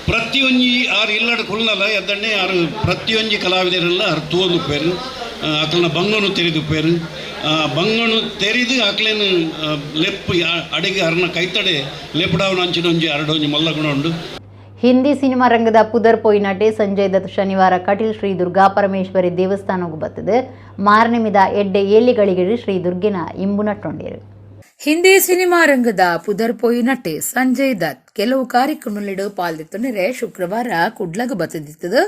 ಪ್ರತಿಯೊಂಜಿ ಆರು ಇಲ್ಲಡ ಕುಲ್ಲಲ್ಲ ಎದ್ದಣ್ಣೆ ಆರು ಪ್ರತಿಯೊಂಜಿ ಕಲಾವಿದರೆಲ್ಲ ಆರು ತೂವೊಂದುಪ್ಪೇರು, ಅಕ್ಲನ ಬಂಗನು ತೆರೆದುಪ್ಪೇರು. ಬಂಗನು ತೆರೆದು ಅಕ್ಲೇನು ಲೆಪ್ಪು ಅಡಿಗೆ ಅರ್ನ ಕೈತಡೆ ಲೆಪ್ಪಡಾವನ ಅಂಚಿನ ಒಂಜಿ ಅರಡೊಂಜಿ ಮಲ್ಲ ಗುಣ ಉಂಡು. ಹಿಂದಿ ಸಿನಿಮಾ ರಂಗದ ಪುದರ್ ಪೋಯಿ ನಟೆ ಸಂಜಯ್ ದತ್ ಶನಿವಾರ ಕಟೀಲ್ ಶ್ರೀ ದುರ್ಗಾ ಪರಮೇಶ್ವರಿ ದೇವಸ್ಥಾನಕ್ಕೆ ಬತ್ತದೆ ಮಾರ್ನೆಮಿದ ಎಡ್ಡೆ ಏಲಿಗಳಿಗೆ ಶ್ರೀ ದುರ್ಗೆನ ಇಂಬು ನಟ್ಟೊಂಡೇರು. ಹಿಂದಿ ಸಿನಿಮಾ ರಂಗದ ಪುದರ್ ಪೋಯಿ ನಟೆ ಸಂಜಯ್ ದತ್ ಕೆಲವು ಕಾರ್ಯಕ್ರಮಗಳಿಡು ಪಾಲ್ದಿತ್ತುನೆರೆ ಶುಕ್ರವಾರ ಕುಡ್ಲಗ ಬತ್ತದಿತ್ತದು.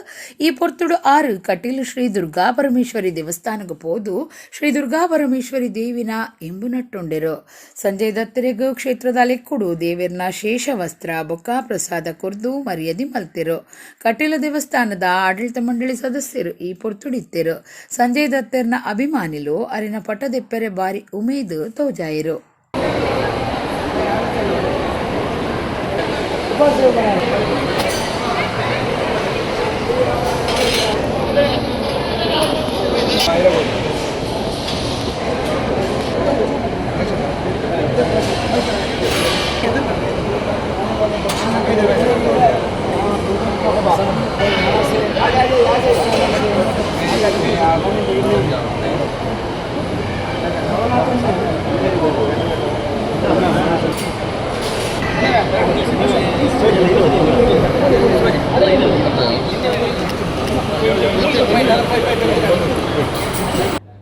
ಈ ಪೊರ್ತುಡು ಆರು ಕಟೀಲು ಶ್ರೀ ದುರ್ಗಾ ಪರಮೇಶ್ವರಿ ದೇವಸ್ಥಾನಕ್ಕೆ ಪೋದು ಶ್ರೀ ದುರ್ಗಾ ಪರಮೇಶ್ವರಿ ದೇವಿನ ಇಂಬು ನಟ್ಟೊಂಡೆರು. ಸಂಜಯ್ ದತ್ತರಿಗೂ ಕ್ಷೇತ್ರದ ಲೆಕ್ಕುಡು ದೇವಿರ್ನ ಶೇಷವಸ್ತ್ರ ಬೊಕ್ಕ ಪ್ರಸಾದ ಕೊರ್ದು ಮರ್ಯಾದೆ ಮಲ್ತಿರು. ಕಟೀಲು ದೇವಸ್ಥಾನದ ಆಡಳಿತ ಮಂಡಳಿ ಸದಸ್ಯರು ಈ ಪೊರ್ತುಡಿತ್ತಿರು. ಸಂಜಯ್ ದತ್ತರ್ನ ಅಭಿಮಾನಿಲು ಅರಿನ ಪಟದೆಪ್ಪರೆ ಬಾರಿ ಉಮೇದು ತೋಜಾಯಿರು.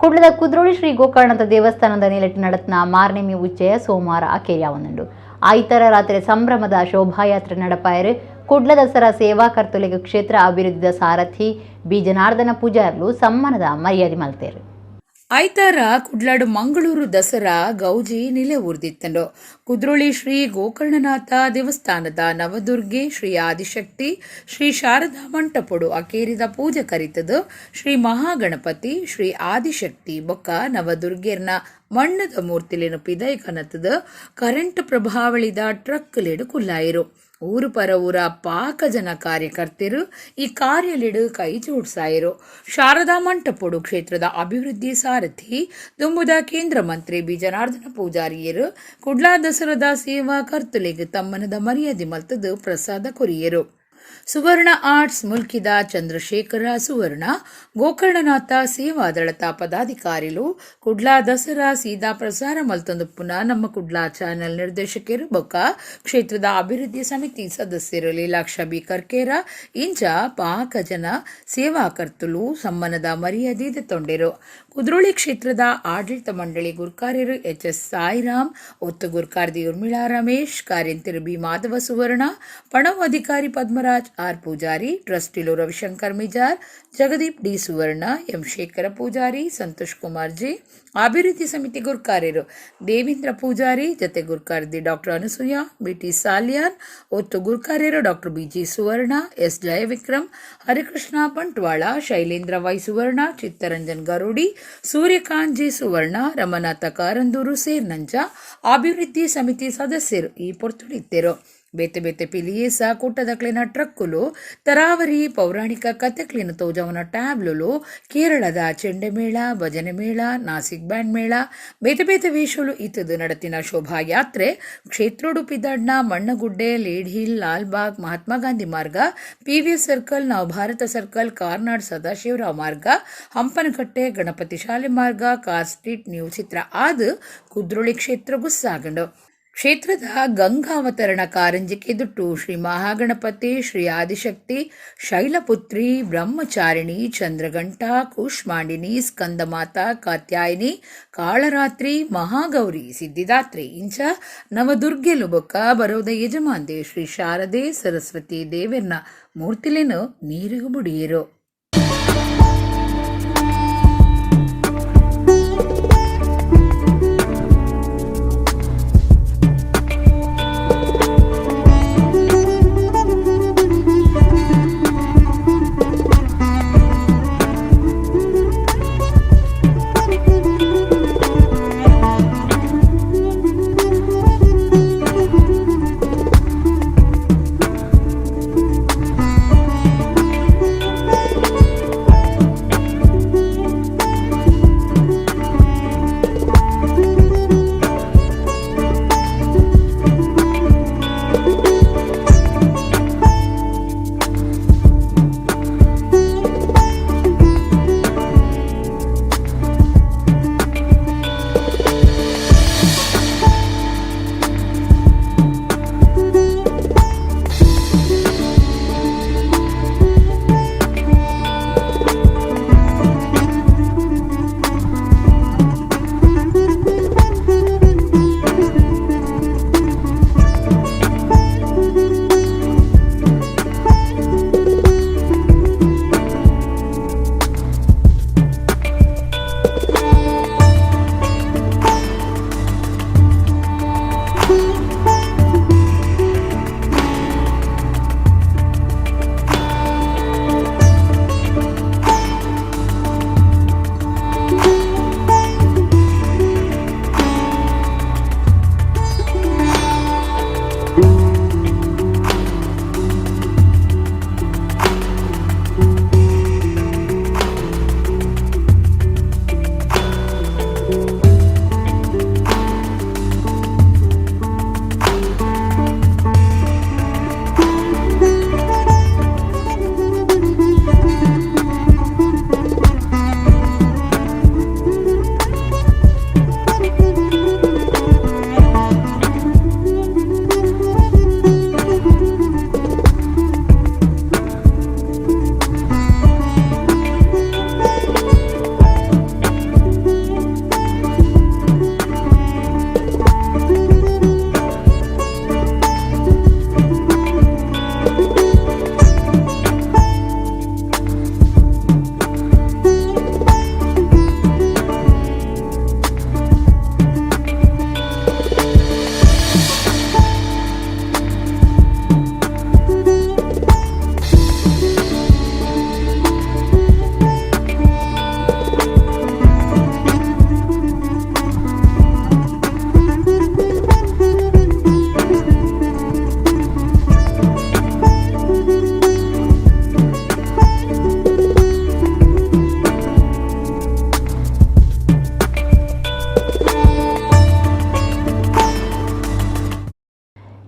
ಕುಡ್ಲದ ಕುದ್ರೋಳಿ ಶ್ರೀ ಗೋಕರ್ಣದ ದೇವಸ್ಥಾನದ ನೆಲೆಟ್ ನಡತ್ನ ಮಾರ್ನೆಮಿ ಉಚ್ಚಯ ಸೋಮವಾರ ಅಕೇರಿಯಾವನುಂಡು. ಆಯ್ತರ ರಾತ್ರಿ ಸಂಭ್ರಮದ ಶೋಭಾಯಾತ್ರೆ ನಡಪಾಯರು. ಕುಡ್ಲ ದಸರಾ ಸೇವಾ ಕರ್ತೊಲೆಗ್ ಕ್ಷೇತ್ರ ಅಭಿವೃದ್ಧಿದ ಸಾರಥಿ ಬಿ ಜನಾರ್ದನ ಪೂಜಾರ್ಲು ಸಮ್ಮಾನದ ಮರ್ಯಾದೆ ಮಲ್ತೇರು. ಐತಾರ ಕುಡ್ಲಾಡು ಮಂಗಳೂರು ದಸರಾ ಗೌಜಿ ನಿಲೆ ಊರ್ದಿತ್ತಂಡು. ಕುದ್ರೋಳಿ ಶ್ರೀ ಗೋಕರ್ಣನಾಥ ದೇವಸ್ಥಾನದ ನವದುರ್ಗೆ ಶ್ರೀ ಆದಿಶಕ್ತಿ ಶ್ರೀ ಶಾರದಾ ಮಂಟಪೊಡು ಅಕೇರಿದ ಪೂಜೆ ಕರಿತದು ಶ್ರೀ ಮಹಾಗಣಪತಿ ಶ್ರೀ ಆದಿಶಕ್ತಿ ಬೊಕ್ಕ ನವದುರ್ಗೆರ್ನ ಮಣ್ಣದ ಮೂರ್ತಿಲೇನು ಪಿದೈ ಕನತದ ಕರೆಂಟ್ ಪ್ರಭಾವಳಿದ ಟ್ರಕ್ ಲೇಡು ಕುಲ್ಲಾಯಿರು. ಊರು ಪರ ಊರ ಪಾಕ ಜನ ಕಾರ್ಯಕರ್ತರು ಈ ಕಾರ್ಯಲಿಡು ಕೈ ಜೋಡಿಸಾಯಿರು. ಶಾರದಾ ಮಂಟಪೊಡು ಕ್ಷೇತ್ರದ ಅಭಿವೃದ್ಧಿ ಸಾರಥಿ ದುಂಬುದ ಕೇಂದ್ರ ಮಂತ್ರಿ ಬಿ ಜನಾರ್ದನ ಪೂಜಾರಿಯರು ಕುಡ್ಲಾ ದಸರದ ಸೇವಾ ಕರ್ತುಲೆಗ್ ತಮ್ಮನದ ಮರ್ಯಾದೆ ಮಲ್ತದು ಪ್ರಸಾದ ಕೊರಿಯರು. ಸುವರ್ಣ ಆರ್ಟ್ಸ್ ಮುಲ್ಕಿದ ಚಂದ್ರಶೇಖರ ಸುವರ್ಣ ಗೋಕರ್ಣನಾಥ ಸೇವಾದಳತ ಪದಾಧಿಕಾರಿಲು ಕುಡ್ಲಾ ದಸರಾ ಸೀದಾ ಪ್ರಸಾರ ಮಲ್ತೊಂದು ಪುನಃ ನಮ್ಮ ಕುಡ್ಲಾ ಚಾನೆಲ್ ನಿರ್ದೇಶಕರು ಬೊಕ್ಕ ಕ್ಷೇತ್ರದ ಅಭಿವೃದ್ಧಿ ಸಮಿತಿ ಸದಸ್ಯರು ಲೀಲಾಕ್ಷ ಬಿ ಕರ್ಕೇರ ಇಂಚ ಪಾಕ ಜನ ಸೇವಾಕರ್ತುಲು ಸಮ್ಮನದ ಮರ್ಯಾದೆ ತೊಂಡೆರು. ಕುದ್ರೋಳಿ ಕ್ಷೇತ್ರದ ಆಡಳಿತ ಮಂಡಳಿ ಗುರ್ಕಾರ್ಯರು ಎಚ್ ಎಸ್ ಸಾಯಿರಾಮ್, ಒತ್ತು ಗುರ್ಕಾರ್ದಿ ಉರ್ಮಿಳಾ ರಮೇಶ್, ಕಾರ್ಯಂತಿರು ಬಿ ಮಾಧವ ಸುವರ್ಣ, ಪಣವು ಅಧಿಕಾರಿ ಪದ್ಮರಾಜ್ ಆರ್ ಪೂಜಾರಿ, ಟ್ರಸ್ಟಿಲು ರವಿಶಂಕರ್ ಮಿಜಾರ್, ಜಗದೀಪ್ ಡಿ ಸುವರ್ಣ, ಎಂ ಶೇಖರ ಪೂಜಾರಿ, ಸಂತೋಷ್ ಕುಮಾರ್ ಜಿ, ಅಭಿವೃದ್ಧಿ ಸಮಿತಿ ಗುರ್ಕಾರ್ಯರು ದೇವೇಂದ್ರ ಪೂಜಾರಿ, ಜತೆ ಗುರ್ಕಾರ್ದಿ ಡಾಕ್ಟರ್ ಅನಸೂಯ ಬಿಟಿ ಸಾಲಿಯಾನ್, ಒತ್ತು ಗುರ್ಕಾರ್ಯರು doctor BG Suvarna, S Jayavikram, Harikrishna Bantwal, Shailendra Y Suvarna, Chittaranjan Garudi, Suryakant G Suvarna, Ramanatha Karandur ಸೇರ್ನಂಚ ಅಭಿವೃದ್ಧಿ ಸಮಿತಿ ಸದಸ್ಯರು ಈ ಪೊರ್ತುಡಿದ್ದರು. ಬೇತೆ ಬೇತೆ ಪಿಲಿಯೇಸ ಕೂಟದಕ್ಲಿನ ಟ್ರಕ್ಕುಲು, ತರಾವರಿ ಪೌರಾಣಿಕ ಕತೆಕ್ಲಿನ ತೋಜವನ ಟ್ಯಾಬ್ಲುಲು, ಕೇರಳದ ಚೆಂಡೆಮೇಳ, ಭಜನೆ ಮೇಳ, ನಾಸಿಕ್ ಬ್ಯಾಂಡ್ ಮೇಳ, ಬೇತೆ ಬೇತೆ ವೇಷಲು ಇತ್ತದು ನಡತಿನ ಶೋಭಾಯಾತ್ರೆ ಕ್ಷೇತ್ರೋಡು ಪಿದಾಡ್ನ ಮಣ್ಣಗುಡ್ಡೆ, ಲೇಡ್ ಹಿಲ್, ಲಾಲ್ಬಾಗ್, ಮಹಾತ್ಮ ಗಾಂಧಿ ಮಾರ್ಗ, ಪಿವಿಎಸ್ ಸರ್ಕಲ್, ನವಭಾರತ ಸರ್ಕಲ್, ಕಾರ್ನಾಡ್ ಸದಾಶಿವರಾವ್ ಮಾರ್ಗ, ಹಂಪನಕಟ್ಟೆ, ಗಣಪತಿ ಶಾಲೆ ಮಾರ್ಗ, ಕಾರ್ ಸ್ಟ್ರೀಟ್, ನ್ಯೂ ಚಿತ್ರ ಆದು ಕುದ್ರೋಳಿ ಕ್ಷೇತ್ರಗೂ ಸಾಗಂಡು. ಕ್ಷೇತ್ರದ ಗಂಗಾವತರಣ ಕಾರಂಜಿಕೆ ದುಟ್ಟು ಶ್ರೀ ಮಹಾಗಣಪತಿ, ಶ್ರೀ ಆದಿಶಕ್ತಿ, ಶೈಲಪುತ್ರಿ, ಬ್ರಹ್ಮಚಾರಿಣಿ, ಚಂದ್ರಘಂಟಾ, ಕೂಷ್ಮಾಂಡಿನಿ, ಸ್ಕಂದಮಾತಾ, ಕಾತ್ಯಾಯಿನಿ, ಕಾಳರಾತ್ರಿ, ಮಹಾಗೌರಿ, ಸಿದ್ಧಿದಾತ್ರಿ ಇಂಚ ನವದುರ್ಗೆಲು ಬೊಕ್ಕ ಬರೋದ ಯಜಮಾಂದೆ ಶ್ರೀ ಶಾರದೆ ಸರಸ್ವತಿ ದೇವೆರ್ನ ಮೂರ್ತಿಲೇನು ನೀರಿಗೂ ಬುಡಿಯರು.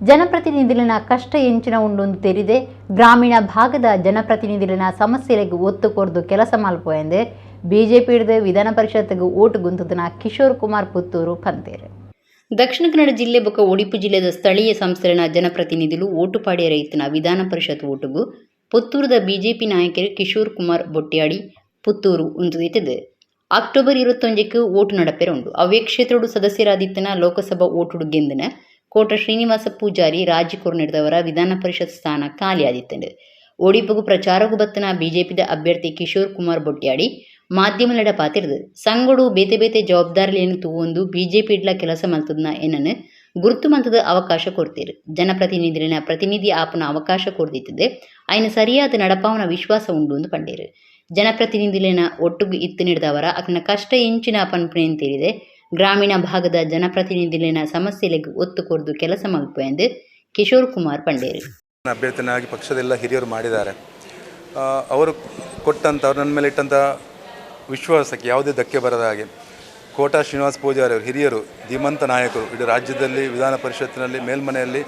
ಜನಪ್ರತಿನಿಧಿಲಿನ ಕಷ್ಟ ಎಂಚಿನ ಉಂಡು ತೆರಿದೆ ಗ್ರಾಮೀಣ ಭಾಗದ ಜನಪ್ರತಿನಿಧಿಲಿನ ಸಮಸ್ಯೆಗಳಿಗೆ ಒತ್ತು ಕೊರ್ದು ಕೆಲಸ ಮಲ್ಪು ಎಂದು ಬಿಜೆಪಿ ಹಿಡಿದು ವಿಧಾನ ಪರಿಷತ್ಗೆ ಓಟು ಗುಂತದನ ಕಿಶೋರ್ ಕುಮಾರ್ ಪುತ್ತೂರು ಪಂತೇರು. ದಕ್ಷಿಣ ಕನ್ನಡ ಜಿಲ್ಲೆ ಬೊಕ್ಕ ಒಡಿಪು ಜಿಲ್ಲೆದ ಸ್ಥಳೀಯ ಸಂಸ್ಥೆನ ಜನಪ್ರತಿನಿಧಿಲು ಓಟು ಪಾಡಿಯ ರೈತನ ವಿಧಾನ ಪರಿಷತ್ ಓಟುಗು ಪುತ್ತೂರದ ಬಿಜೆಪಿ ನಾಯಕರು ಕಿಶೋರ್ ಕುಮಾರ್ ಬೊಟ್ಯಾಡಿ ಪುತ್ತೂರು ಉಂತುದಿತ್ತದು. ಅಕ್ಟೋಬರ್ 21ಕ್ಕೆ ಓಟು ನಡಪೆರುಂಡು. ಅವ್ವೇ ಕ್ಷೇತ್ರಡು ಸದಸ್ಯರಾದಿತ್ತನ ಲೋಕಸಭಾ ಓಟುಡು ಗೆಂದಿನ ಕೋಟ ಶ್ರೀನಿವಾಸ ಪೂಜಾರಿ ರಾಜಿಕೊರು ನೀಡಿದವರ ವಿಧಾನ ಪರಿಷತ್ ಸ್ಥಾನ ಖಾಲಿಯಾದಿತ್ತಂಡು. ಒಡಿಪುಗು ಪ್ರಚಾರಗು ಬತ್ತನ ಬಿಜೆಪಿದ ಅಭ್ಯರ್ಥಿ ಕಿಶೋರ್ ಕುಮಾರ್ ಬೊಟ್ಯಾಡಿ ಮಾಧ್ಯಮಲೆಡ ಪಾತಿರ್ದು ಸಂಗೊಡು ಬೇತೆ ಬೇತೆ ಜವಾಬ್ದಾರಿಯನ್ನು ತೂವೊಂದು ಬಿಜೆಪಿ ಇಡ್ಲ ಕೆಲಸ ಮಲ್ತದ್ನ ಏನನ್ನು ಗುರುತು ಮಂತದ ಅವಕಾಶ ಕೊಡ್ತೀರು. ಜನಪ್ರತಿನಿಧಿನ ಪ್ರತಿನಿಧಿ ಆಪನ ಅವಕಾಶ ಕೊಡ್ದಿತ್ತದೆ ಆಯ್ನ ಸರಿಯಾದ ನಡಪಾವನ ವಿಶ್ವಾಸ ಉಂಡು ಎಂದು ಪಂಡೇರು. ಜನಪ್ರತಿನಿಧಿಲಿನ ಒಟ್ಟುಗು ಇತ್ತು ನೀಡಿದವರ ಅಕನ ಕಷ್ಟ ಎಂಚಿನ ಪನ್ಪುನೆಂತಿರಿದೆ ಗ್ರಾಮೀಣ ಭಾಗದ ಜನಪ್ರತಿನಿಧಿಲಿನ ಸಮಸ್ಯೆಲೆಗ್ ಒತ್ತು ಕೊರ್ದು ಕೆಲಸ ಮಲ್ಪು ಎಂದು ಕಿಶೋರ್ ಕುಮಾರ್ ಪಂಡೇರು. ಅಭ್ಯರ್ಥಿನಾಗಿ ಪಕ್ಷದೆಲ್ಲ ಹಿರಿಯರು ಮಾಡಿದ್ದಾರೆ. ಅವರು ಕೊಟ್ಟಂಥ, ಅವರು ನನ್ನ ಮೇಲೆ ಇಟ್ಟಂಥ ವಿಶ್ವಾಸಕ್ಕೆ ಯಾವುದೇ ಧಕ್ಕೆ ಬರದ ಹಾಗೆ ಕೋಟಾ ಶ್ರೀನಿವಾಸ ಪೂಜಾರಿ ಅವರು ಹಿರಿಯರು, ಧೀಮಂತ ನಾಯಕರು, ಇಡೀ ರಾಜ್ಯದಲ್ಲಿ ವಿಧಾನ ಪರಿಷತ್ತಿನಲ್ಲಿ ಮೇಲ್ಮನೆಯಲ್ಲಿ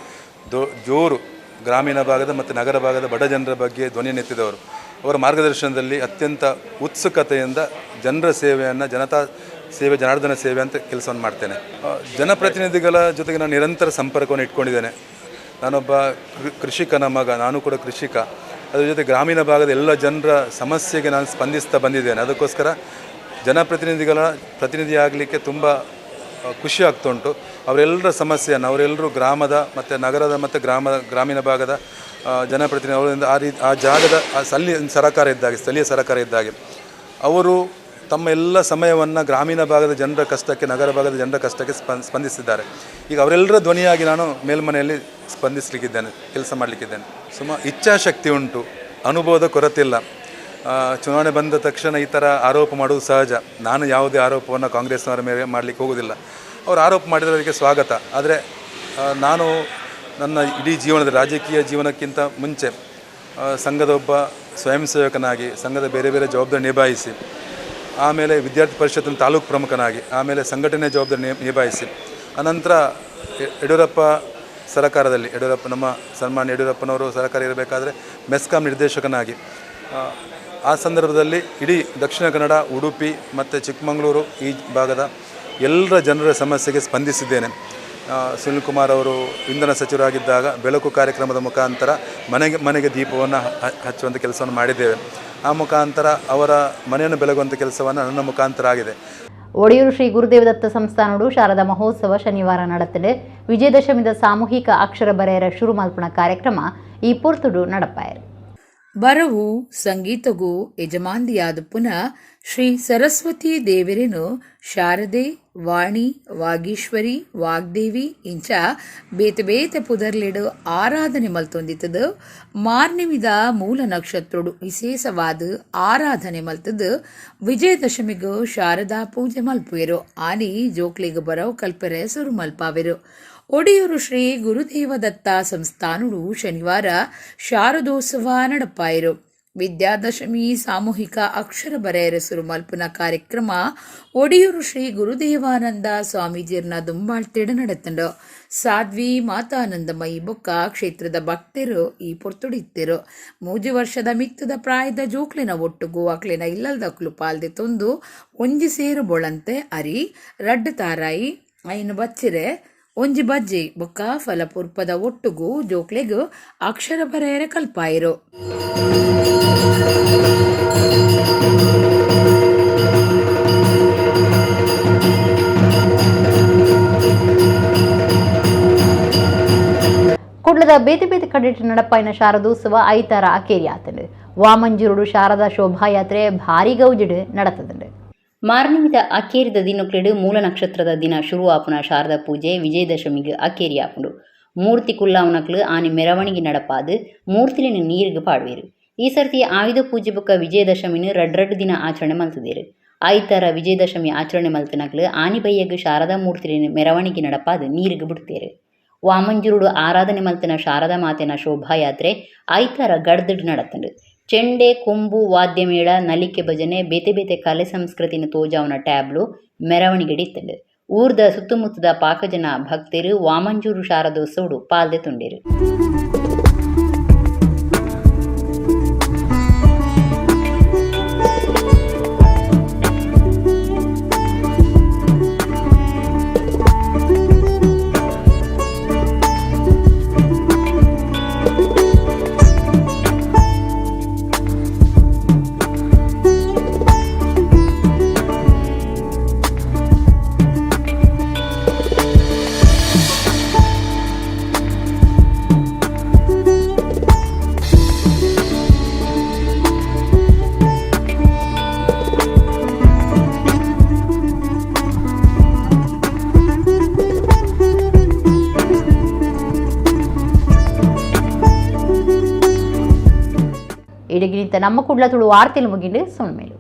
ಜೋರು ಗ್ರಾಮೀಣ ಭಾಗದ ಮತ್ತು ನಗರ ಭಾಗದ ಬಡ ಜನರ ಬಗ್ಗೆ ಧ್ವನಿಯನ್ನೆತ್ತಿದವರು. ಅವರ ಮಾರ್ಗದರ್ಶನದಲ್ಲಿ ಅತ್ಯಂತ ಉತ್ಸುಕತೆಯಿಂದ ಜನರ ಸೇವೆಯನ್ನು, ಜನತಾ ಸೇವೆ, ಜನಾರ್ದನ ಸೇವೆ ಅಂತ ಕೆಲಸವನ್ನು ಮಾಡ್ತೇನೆ. ಜನಪ್ರತಿನಿಧಿಗಳ ಜೊತೆಗೆ ನಾನು ನಿರಂತರ ಸಂಪರ್ಕವನ್ನು ಇಟ್ಕೊಂಡಿದ್ದೇನೆ. ನಾನೊಬ್ಬ ಕೃಷಿಕನ ಮಗ, ನಾನು ಕೂಡ ಕೃಷಿಕ. ಅದರ ಜೊತೆ ಗ್ರಾಮೀಣ ಭಾಗದ ಎಲ್ಲ ಜನರ ಸಮಸ್ಯೆಗೆ ನಾನು ಸ್ಪಂದಿಸ್ತಾ ಬಂದಿದ್ದೇನೆ. ಅದಕ್ಕೋಸ್ಕರ ಜನಪ್ರತಿನಿಧಿಗಳ ಪ್ರತಿನಿಧಿಯಾಗಲಿಕ್ಕೆ ತುಂಬ ಖುಷಿ ಆಗ್ತಾ ಉಂಟು. ಅವರೆಲ್ಲರ ಸಮಸ್ಯೆಯನ್ನು, ಅವರೆಲ್ಲರೂ ಗ್ರಾಮದ ಮತ್ತು ನಗರದ ಮತ್ತು ಗ್ರಾಮೀಣ ಭಾಗದ ಜನಪ್ರತಿನಿಧಿ ಅವರಿಂದ ಆ ರೀತಿ ಆ ಜಾಗದ ಆ ಸರಕಾರ ಇದ್ದಾಗೆ, ಸ್ಥಳೀಯ ಸರಕಾರ ಇದ್ದಾಗೆ ಅವರು ತಮ್ಮ ಎಲ್ಲ ಸಮಯವನ್ನು ಗ್ರಾಮೀಣ ಭಾಗದ ಜನರ ಕಷ್ಟಕ್ಕೆ, ನಗರ ಭಾಗದ ಜನರ ಕಷ್ಟಕ್ಕೆ ಸ್ಪಂದಿಸಿದ್ದಾರೆ. ಈಗ ಅವರೆಲ್ಲರ ಧ್ವನಿಯಾಗಿ ನಾನು ಮೇಲ್ಮನೆಯಲ್ಲಿ ಸ್ಪಂದಿಸಲಿಕ್ಕಿದ್ದೇನೆ, ಕೆಲಸ ಮಾಡಲಿಕ್ಕಿದ್ದೇನೆ. ಇಚ್ಛಾಶಕ್ತಿ ಉಂಟು, ಅನುಭವದ ಕೊರತೆ ಇಲ್ಲ. ಚುನಾವಣೆ ಬಂದ ತಕ್ಷಣ ಈ ಥರ ಆರೋಪ ಮಾಡುವುದು ಸಹಜ. ನಾನು ಯಾವುದೇ ಆರೋಪವನ್ನು ಕಾಂಗ್ರೆಸ್ನವರ ಮೇಲೆ ಮಾಡಲಿಕ್ಕೆ ಹೋಗುವುದಿಲ್ಲ. ಅವರು ಆರೋಪ ಮಾಡಿದರೆ ಅದಕ್ಕೆ ಸ್ವಾಗತ. ಆದರೆ ನಾನು ನನ್ನ ಇಡೀ ಜೀವನದ, ರಾಜಕೀಯ ಜೀವನಕ್ಕಿಂತ ಮುಂಚೆ ಸಂಘದ ಒಬ್ಬ ಸ್ವಯಂ ಸೇವಕನಾಗಿ ಸಂಘದ ಬೇರೆ ಬೇರೆ ಜವಾಬ್ದಾರಿ ನಿಭಾಯಿಸಿ, ಆಮೇಲೆ ವಿದ್ಯಾರ್ಥಿ ಪರಿಷತ್ತಿನ ತಾಲೂಕು ಪ್ರಮುಖನಾಗಿ, ಆಮೇಲೆ ಸಂಘಟನೆ ಜವಾಬ್ದಾರಿ ನಿಭಾಯಿಸಿ, ಅನಂತರ ಯಡಿಯೂರಪ್ಪ ಸರಕಾರದಲ್ಲಿ, ಯಡಿಯೂರಪ್ಪ ನಮ್ಮ ಸನ್ಮಾನ್ಯ ಯಡಿಯೂರಪ್ಪನವರು ಸರಕಾರ ಇರಬೇಕಾದ್ರೆ ಮೆಸ್ಕಾಂ ನಿರ್ದೇಶಕನಾಗಿ, ಆ ಸಂದರ್ಭದಲ್ಲಿ ಇಡೀ ದಕ್ಷಿಣ ಕನ್ನಡ, ಉಡುಪಿ ಮತ್ತು ಚಿಕ್ಕಮಗಳೂರು ಈ ಭಾಗದ ಎಲ್ಲರ ಜನರ ಸಮಸ್ಯೆಗೆ ಸ್ಪಂದಿಸಿದ್ದೇನೆ. ಸುನಿಲ್ ಕುಮಾರ್ ಅವರು ಇಂಧನ ಸಚಿವರಾಗಿದ್ದಾಗ ಬೆಳಕು ಕಾರ್ಯಕ್ರಮದ ಮುಖಾಂತರ ಮನೆಗೆ ಮನೆಗೆ ದೀಪವನ್ನು ಹಚ್ಚುವಂಥ ಕೆಲಸವನ್ನು ಮಾಡಿದ್ದೇವೆ. ಆ ಮುಖಾಂತರ ಅವರ ಮನೆಯನ್ನು ಬೆಳಗುವಂಥ ಕೆಲಸವನ್ನು ನನ್ನ ಮುಖಾಂತರ ಆಗಿದೆ. ಒಡಿಯೂರು ಶ್ರೀ ಗುರುದೇವದತ್ತ ಸಂಸ್ಥಾನಡು ಶಾರದಾ ಮಹೋತ್ಸವ ಶನಿವಾರ ನಡತದೆ. ವಿಜಯದಶಮಿದ ಸಾಮೂಹಿಕ ಅಕ್ಷರ ಬರೆಯರ ಶುರು ಮಲ್ಪುನ ಕಾರ್ಯಕ್ರಮ ಈ ಪೊರ್ತುಡು ನಡಪಾಯರು. ಬರವು ಸಂಗೀತಗೂ ಯಜಮಾಂದಿಯಾದ ಪುನಃ ಶ್ರೀ ಸರಸ್ವತಿ ದೇವರೇನು ಶಾರದೆ, ವಾಣಿ, ವಾಗೀಶ್ವರಿ, ವಾಗ್ದೇವಿ ಇಂಚ ಬೇತೆ ಬೇತೆ ಪುದರ್ಲಿಡು ಆರಾಧನೆ ಮಲ್ತೊಂದಿತ್ತದು. ಮಾರ್ನಿಮಿದ ಮೂಲ ನಕ್ಷತ್ರಡು ವಿಶೇಷವಾದ ಆರಾಧನೆ ಮಲ್ತದು. ವಿಜಯದಶಮಿಗು ಶಾರದಾ ಪೂಜೆ ಮಲ್ಪುವೆರು. ಆನಿ ಜೋಕ್ಲಿಗ್ ಬರವು ಕಲ್ಪೆರೆ ಸುರು ಮಲ್ಪಾವೆರು. ಒಡಿಯೂರು ಶ್ರೀ ಗುರುದೇವದತ್ತ ಸಂಸ್ಥಾನುಡು ಶನಿವಾರ ಶಾರದೋತ್ಸವ ನಡಪಾಯರು. ವಿದ್ಯಾದಶಮಿ ಸಾಮೂಹಿಕ ಅಕ್ಷರ ಬರೆಯರ ಸುರು ಮಲ್ಪುನ ಕಾರ್ಯಕ್ರಮ ಒಡಿಯೂರು ಶ್ರೀ ಗುರುದೇವಾನಂದ ಸ್ವಾಮೀಜಿರ್ನ ದುಂಬಾಳ್ತಿಡ ನಡೆತಂಡು. ಸಾಧ್ವಿ ಮಾತಾನಂದಮಯಿ ಬೊಕ್ಕ ಕ್ಷೇತ್ರದ ಭಕ್ತರು ಈ ಪೊರ್ತುಡಿತ್ತಿರು. 3 ವರ್ಷದ ಮಿತ್ತದ ಪ್ರಾಯದ ಜೋಕ್ಲಿನ ಒಟ್ಟುಗು ಅಕ್ಲಿನ ಇಲ್ಲಲ್ದಕ್ಲು ಪಾಲ್ದೆ ತೊಂದು ಒಂಜಿ ಸೇರು ಬೊಳಂತೆ ಅರಿ, ರಡ್ಡು ತಾರಾಯಿ, 5 ಬಚ್ಚಿರೆ, ಒಂಜಿ ಬಜ್ಜಿ ಬೊಕ್ಕ ಫಲಪುರ್ಪದ ಒಟ್ಟುಗು ಜೋಕ್ಲೆಗ್ ಅಕ್ಷರ ಬರೆಯರೆ ಕಲ್ಪಾಯಿರು. ಕುಡ್ಲದ ಬೇತೆ ಬೇತೆ ಕಡೆಟ್ ನಡಪಾಯಿನ ಶಾರದೋತ್ಸವ ಐತಾರ ಅಕೇರಿ ಆತಂಡು. ವಾಮಂಜೂರುಡು ಶಾರದಾ ಶೋಭಾಯಾತ್ರೆ ಭಾರಿ ಗೌಜಿಡ್ ನಡತದಂಡು. ಮಾರ್ನಿಮಿದ ಅಕೇರಿದ ದಿನಕ್ಲೆಡು ಮೂಲ ನಕ್ಷತ್ರದ ದಿನ ಶುರು ಆಪುನ ಶಾರದಾ ಪೂಜೆ ವಿಜಯದಶಮಿಗೆ ಅಕೇರಿ ಆಪುಂಡು. ಮೂರ್ತಿ ಕುಲ್ಲಾವನಕ್ಲು ಆನೆ ಮೆರವಣಿಗೆ ನಡಪಾದು ಮೂರ್ತಿಲಿನ ನೀರಿಗೆ ಪಾಡುವೆರು. ಈ ಸರ್ತಿ ಆಯುಧ ಪೂಜೆ ಬೊಕ್ಕ ವಿಜಯದಶಮಿನ ರಡ್ ರಡ್ ದಿನ ಆಚರಣೆ ಮಲ್ತದೇರು. ಆಯ್ತಾರ ವಿಜಯದಶಮಿ ಆಚರಣೆ ಮಲ್ತನಕ್ಲು ಆನಿ ಬಯ್ಯಗ್ ಶಾರದಾ ಮೂರ್ತಿಲಿನ ಮೆರವಣಿಗೆ ನಡಪಾದು ನೀರಿಗೆ ಬಿಡ್ತೇರು. ವಾಮಂಜೂರುಡು ಆರಾಧನೆ ಮಲ್ತನ ಶಾರದಾ ಮಾತೆನ ಶೋಭಾಯಾತ್ರೆ ಆಯ್ತಾರ ಗಡ್ದಡ್ ನಡತಂಡು. ಚೆಂಡೆ, ಕೊಂಬು, ವಾದ್ಯಮೇಳ, ನಲಿಕೆ ಭಜನೆ, ಬೇತೆ ಬೇತೆ ಕಲೆ ಸಂಸ್ಕೃತಿನ ತೋಜಾವನ ಟ್ಯಾಬ್ಲು ಮೆರವಣಿಗೆಡಿತ್ತಂಡು. ಊರ್ದ ಸುತ್ತಮುತ್ತದ ಪಾಕಜನ ಭಕ್ತೆರು ವಾಮಂಜೂರು ಶಾರದೋತ್ಸವಡು ಪಾಲ್ದೆ ತುಂಡೇರು. ಇಡಗಿನಿಂತ ನಮ್ಮ ಕುಡ್ಲ ತುಳು ವಾರ್ತೆಲು ಮುಗಿಂಡು ಸೊನ್ಮೇಲು.